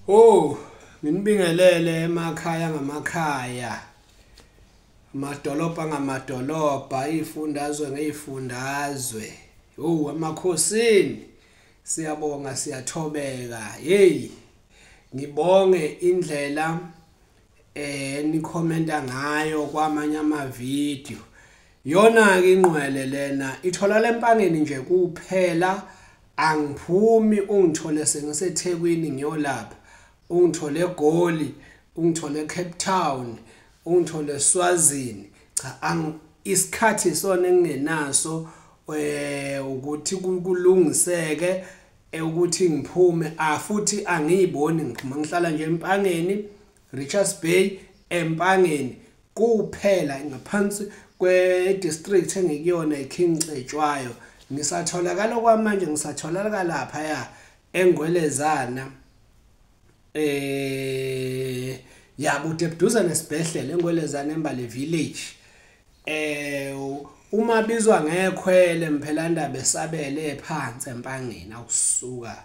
Oh, nginibingelele emakhaya ngamakhaya, amadolobha ngamadolobha, izifundazwe ngezifundazwe. Oh, amakhosini siyabonga, siyathobeka. Hey, ngibonge indlela enikhomenta ngayo kwamanye amavidiyo. Yona ke ingqwele lena itholakala Empangeni nje kuphela, angiphumi ungithole sengiseThekwini ngiyolapha, ungithole eGoli, ungithole eCape Town, ungithole eSwazini. Cha, isikhathi sona engingenaso ukuthi kulungiseke ukuthi ngiphume, futhi angiyiboni ngiphuma, ngihlala nje Empangeni, Richards Bay, Empangeni kuphela, ngaphansi kwe-district engikuyona iKing Cetshwayo. Ngisatholakala kwamanje, ngisatholakala lapha ya eNgwelezana, yabude buduze nesibhedlela eNgwelezana eMbali Village. Uma bizwa ngekhwele Mphelandaba esabele phansi Empangeni, awusuka.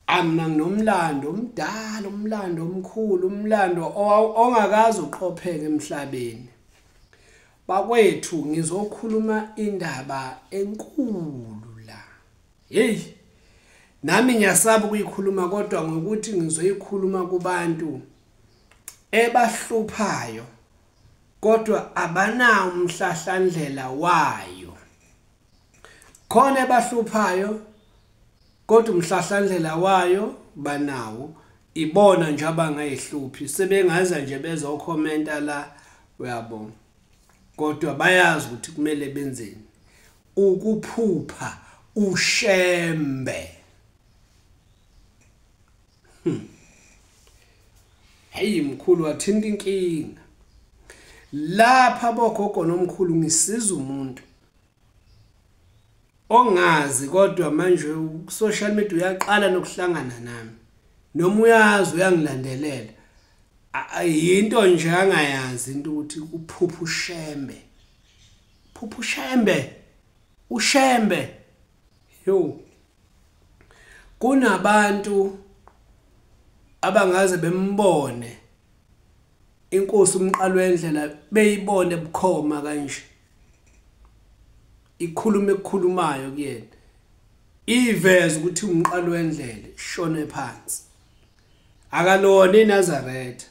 Amna nginomlando omdala, umlando omkhulu, umlando ongakaze uqopheke emhlabeni. Bakwethu, ngizokhuluma indaba enkulu la. Hey, nami ngiyasaba ukuyikhuluma, kodwa ngokuthi ngizoyikhuluma kubantu ebahluphayo kodwa abanawo umhlahlandlela wayo. Khona ebahluphayo kodwa umhlahlandlela wayo banawo, ibona nje abangayihluphi, sebengaza nje bezokhomenta la, uyabona, kodwa bayazi ukuthi kumele benzeni. Ukuphupha uShembe. Hey mkhulu, wathinta inkinga lapha bogogo nomkhulu. Ngisiza umuntu ongazi, kodwa manje ku-social media uyaqala nokuhlangana nami, noma uyazi uyangilandelela, yinto nje angayazi into ukuthi kuphupha uShembe, phupha uShembe, uShembe. Yo, kunabantu abangaze bembone inkosi uMqalwendlela, beyibone bukhoma kanje, ikhuluma ekukhulumayo kuyena, iveze ukuthi uMqalwendlela shone phansi, akalona iNazaretha.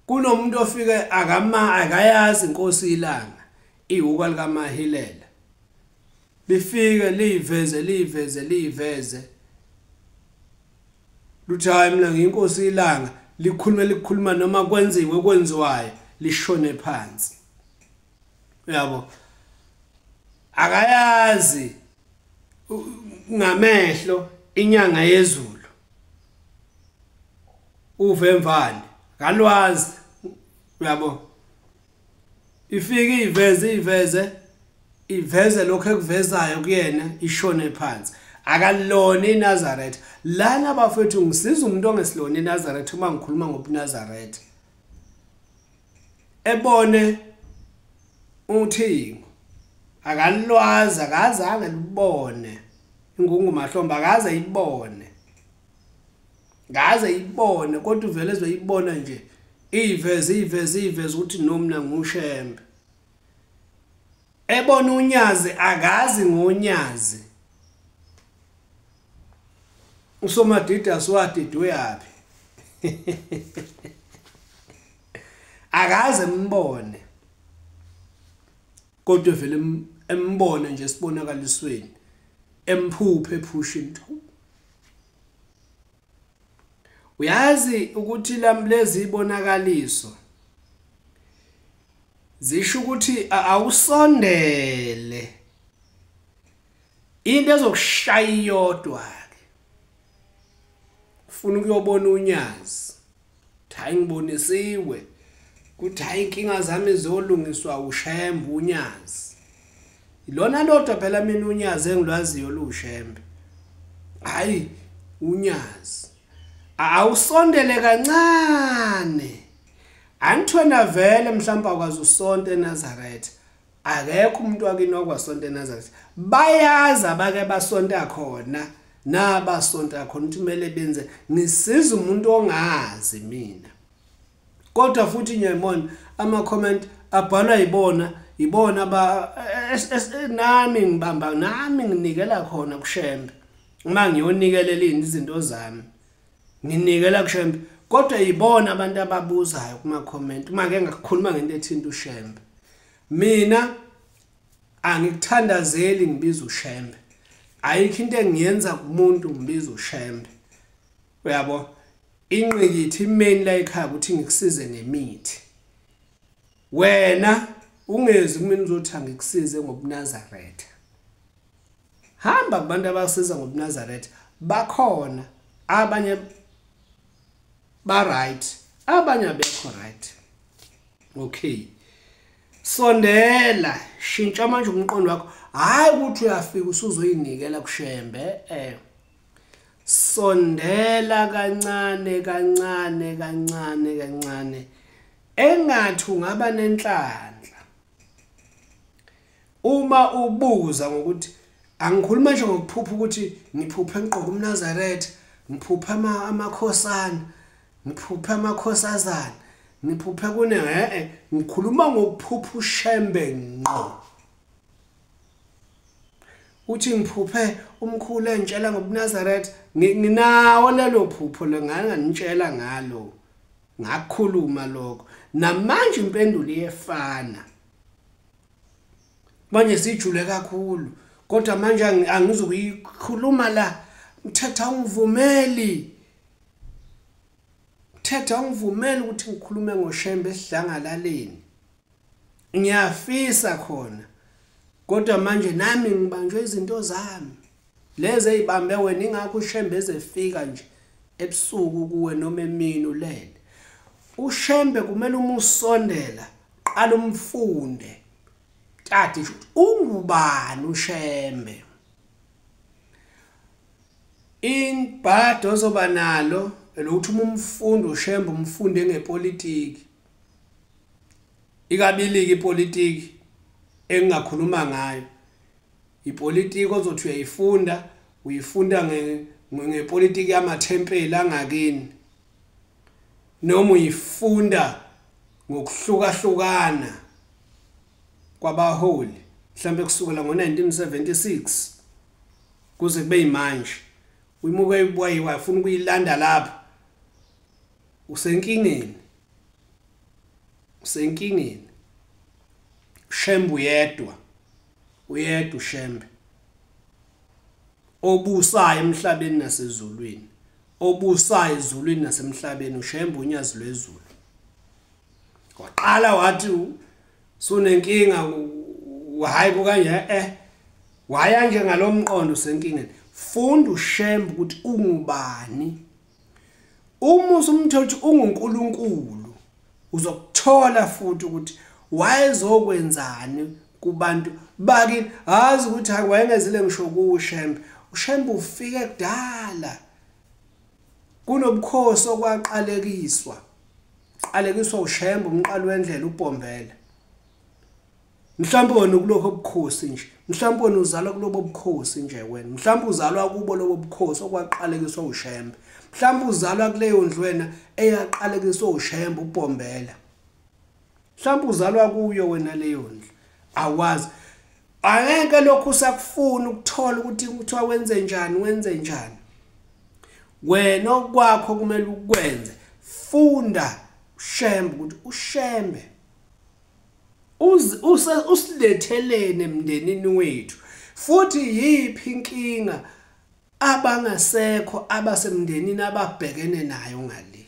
Kunomuntu ofike akayazi inkosi ilanga, ihuka likaMahilela, lifike liyiveze liyiveze liyiveze, luthi hayi mina ngiyinkosi ilanga, likhulume likhuluma noma kwenziwe kwenziwayo, lishone phansi. Uyabo, akayazi ngamehlo inyanga yezulu uvemvane, akalwazi. Uyabo, ifike iveze iveze iveze lokho ekuvezayo kuyena, ishone phansi, akalona iNazaretha. Lana bafethu ngisiza umuntu ongesilona iNazaretha uma ngikhuluma ngobuNazaretha, ebone uthingo akalwazi, akazange libone ingungu mahlombe, akaze ibone, ngaze ibone, kodwa uvele ezoyibona nje iveze iveze iveze ukuthi nomna nguShembe. Ebona uNyazi, akazi ngoNyazi, uSomadidas wadida uyaphi, akaze mbone, kodwa vele embone nje esibonakalisweni, emphuphe ephushini. Uyazi ukuthi lezi ibonakaliso zisho ukuthi awusondele, into ezokushaya iyodwa ke, ufuna ukuyobona uNyazi, hayi ngibonisiwe ukuthi hayi inkinga zami ziyolungiswa uShembe uNyazi. Ilona lodwa phela mina uNyazi engilwaziyo luShembe, hayi uNyazi. Awusondele kancane, angithwena vele mhlawumbe akwazi usonto eNazaretha, akekho umuntu wakini okwasonto eNazaretha, bayazi abake basonta khona Nabasonta khona ukuthi kumele benze, ngisiza umuntu ongazi mina. Kodwa futhi ngiyayibona ama comment abhalwa ibona ba nami ngibamba, nami nginikela khona kuShembe. Uma ngiyonikelela izinto zami nginikela kuShembe, kodwa ibona abantu ababuzayo kuma comment uma ke ngakukhuluma ngento ethinta uShembe. Mina angikuthandazeli ngibiza uShembe, ayikho into engiyenza kumuntu ngibiza uShembe. Uyabo, inqikithi imeni la ekhaya ukuthi ngikusize ngemithi, wena ungezi kumina uzothi angikusize ngobuNazaretha. Hamba kubantu abasiza ngobuNazaretha, bakhona abanye ba right, abanye abekho right. Okay, sondela, shintsha manje umqondo wakho. Hayi ukuthi uyafika usuzoyinikela kuShembe, sondela kancane kancane kancane kancane, engathi ungaba nenhlanhla. Uma ubuza ngokuthi angikhuluma nje ngokuphupha ukuthi ngiphuphe ngigqoka umNazaretha, ngiphuphe amakhosana, ngiphuphe amakhosazana, ngiphuphe kune, ngikhuluma ngokuphupha uShembe ngqo. Uthi ngiphuphe umkhulu entshela ngobuNazaretha, nginawo lelo phupho lenganganitshela ngalo, ngakhuluma lokho. Namanje impendulo iyefana. Manje sijule kakhulu, kodwa manje angizukuyikhuluma la. Mthetho awungivumeli, mthetho awungivumeli ukuthi ngikhulume ngoShembe esidlangalaleni. Ngiyafisa khona, kodwa manje nami ngibanjwe izinto zami lezi ezibambe wena. Ingakho uShembe ezefika nje ebusuku kuwe noma emini ulele. uShembe kumele uma usondela qala umfunde, tati ukuthi ungubani uShembe. Inbhado ozoba nalo elokuthi uma umfundo uShembe umfunde ngepolitiki, ikabiliki ipolitiki engingakhuluma ngayo, ipolitiki ozothi uyayifunda, uyifunda ngepolitiki yamathempeli angakini, noma uyifunda ngokuhlukahlukana kwabaholi mhlambe kusukela ngo-1976 kuze kube yimanje. Uyimuke ibuya ufuna ukuyilanda lapha, usenkingeni, usenkingeni. Shembe uyedwa, uyedwa uShembe obusayo emhlabeni nasezulwini, obusayo ezulwini nasemhlabeni. uShembe unyazi lwezulu. Waqala wathi sunenkinga, hayi kanje waya nje ngalomqondo usenkingeni. Funda uShembe ukuthi ungubani. Uma usumthola ukuthi unguNkulunkulu, uzokuthola futhi ukuthi wayezokwenzani kubantu bakini. Hazi ukuthi wayengezile ngisho kuShembe. uShembe ufike kudala, kunobukhosi okwaqalekiswa, qalekiswa uShembe umqali wendlela uBhombela. Mhlawumbe wena kulokho obukhosi nje, mhlawumbe wena uzalwa kulobo bukhosi nje wena, mhlawumbe uzalwa kubo lobo bukhosi okwaqalekiswa uShembe, mhlawumbe uzalwa kuleyo ndlu wena eyaqalekiswa uShembe uBhombela, mhlawumbe uzalwa kuyo wena leyo ndlu, awazi. Angeke lokhu usakufuna ukuthola ukuthi kuthiwa wenze njani, wenze njani. Wena okwakho kumele ukwenze, funda uShembe ukuthi uShembe usilethelene emndenini wethu, futhi yiphi inkinga abangasekho abasemndenini ababhekene nayo ngale.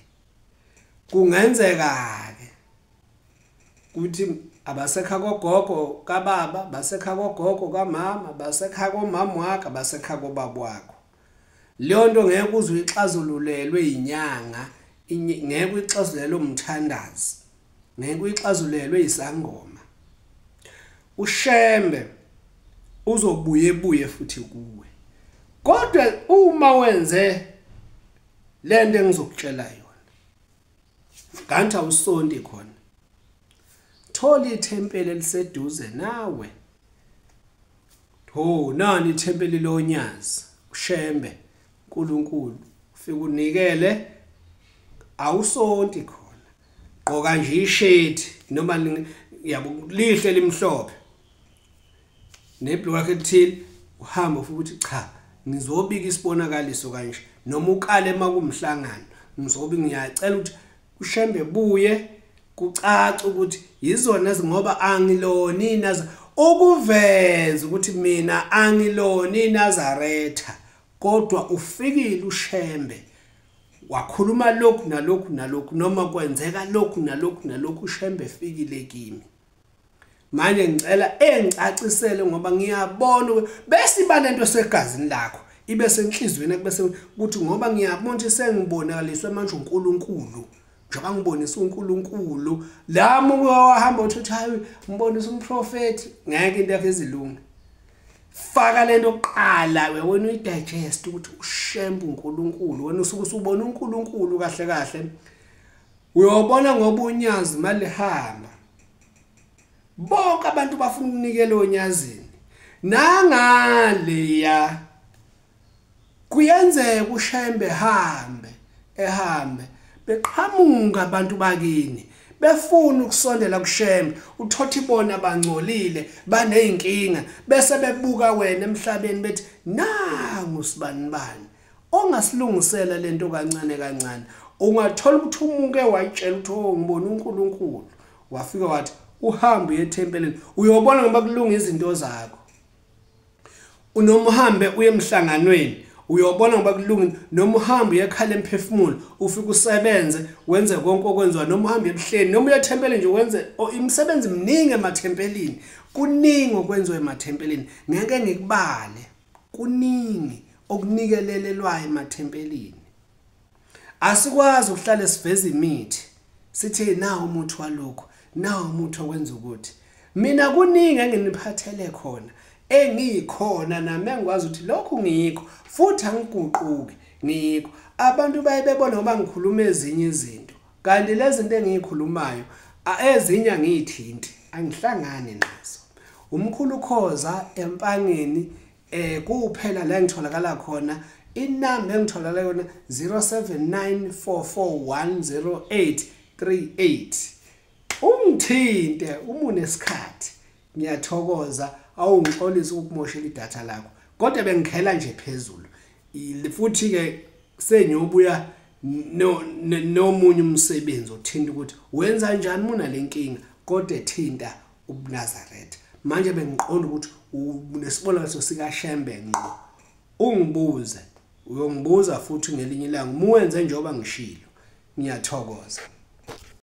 Kungenzeka ke ukuthi abasekha kogogo kababa, basekha kogogo kamama, basekha komama wakhe, basekha kobaba wakho. Leyo nto ngeke uze uyixazululelwe inyanga, ngeke uyixazulelwe umthandazi, ngeke uyixazulelwe isangoma. uShembe uzobuye buye futhi kuwe. Kodwa uma wenze lento engizokutshela yona, kanti awusonti khona, thola ithempeli eliseduze nawe. Ho, nani ithempeli lonyazi uShembe. uNkulunkulu ufike unikele, awusonti khona, gqoka nje ishethi noma yabo lihle limhlophe nebhluku lakhe lithile, uhamba ufike uthi cha ngizobika isibonakaliso kanje, noma ukale makumhlangano ngizobe ngiyacela ukuthi uShembe buye kucace ukuthi yizona ngoba angilona iNazaretha, ukuveza ukuthi mina angilona iNazaretha, kodwa ufikile uShembe wakhuluma lokhu nalokhu nalokhu, noma kwenzeka lokhu nalokhu nalokhu, uShembe efikile kimi. Manje ngicela engicacisele ngoba ngiyabona bese iba lento esegazini lakho ibe senhlizweni, bese ukuthi ngoba ngiyabona ukuthi sengibonakaliswe manje uNkulunkulu, njengoba ngibonisa uNkulunkulu lami wahamba uthi hayi ngibonisa umprofeti, ngeke into yakhe izilunge. Faka lento oqala wena uyidigest ukuthi uShembe uNkulunkulu, wena usuke usubona uNkulunkulu kahle kahle, uyobona ngoba unyazi malihamba bonke abantu bafuna ukunikela onyazini. Nangaleya kuyenzeka uShembe hambe ehambe beqhamuka abantu bakini befuna ukusondela kuShembe, uthothi bona bangcolile baneyinkinga, bese bebuka wena emhlabeni bethi nangu sibanibani ongasilungisela lento kancane kancane. Ungathola ukuthi umuke wayitshela ukuthi oh ngibona uNkulunkulu, wafika wathi uhambe uye ethempelini, uyobona ngoba kulunga izinto zakho. Noma uhambe uye emhlanganweni uyobona ngoba kulungile, noma uhambe uye ekhala emphefumulo ufike usebenze wenze konke okwenziwa, noma uhambe ebuhleni, noma uye ethempelini nje wenze imisebenzi miningi emathempelini, kuningi okwenziwa emathempelini, ngeke ngikubale, kuningi okunikelelelwayo emathempelini. Asikwazi ukuhlale siveza imithi sithi nawu umuthi walokho, nawu umuthi okwenza ukuthi. Mina kuningi enginiphathele khona engiyikhona nami engikwazi ukuthi lokhu ngiyikho futhi angiguquki ngiyikho. Abantu baye bebona ngoba ngikhuluma ezinye izinto, kanti lezi zinto engiyikhulumayo ezinye angiyithinti, angihlangani nazo. Umkhulu Khoza Empangeni kuphela la ngitholakala khona, inamba engitholakala yona 0794410838. Ungithinte uma unesikhathi, ngiyathokoza. Awungixolisa ukumoshela idatha lakho, kodwa bengikhela nje phezulu. Futhi ke sengiyobuya nomunye umsebenzi othinta ukuthi wenza njani muna lenkinga, kodwa ethinta ubuNazaretha. Manje bengiqonda ukuthi unesibonakaliso sikaShembe ngqo. Ungibuze, uyongibuza futhi ngelinye ilanga muwenze njengoba ngishilo. Ngiyathokoza.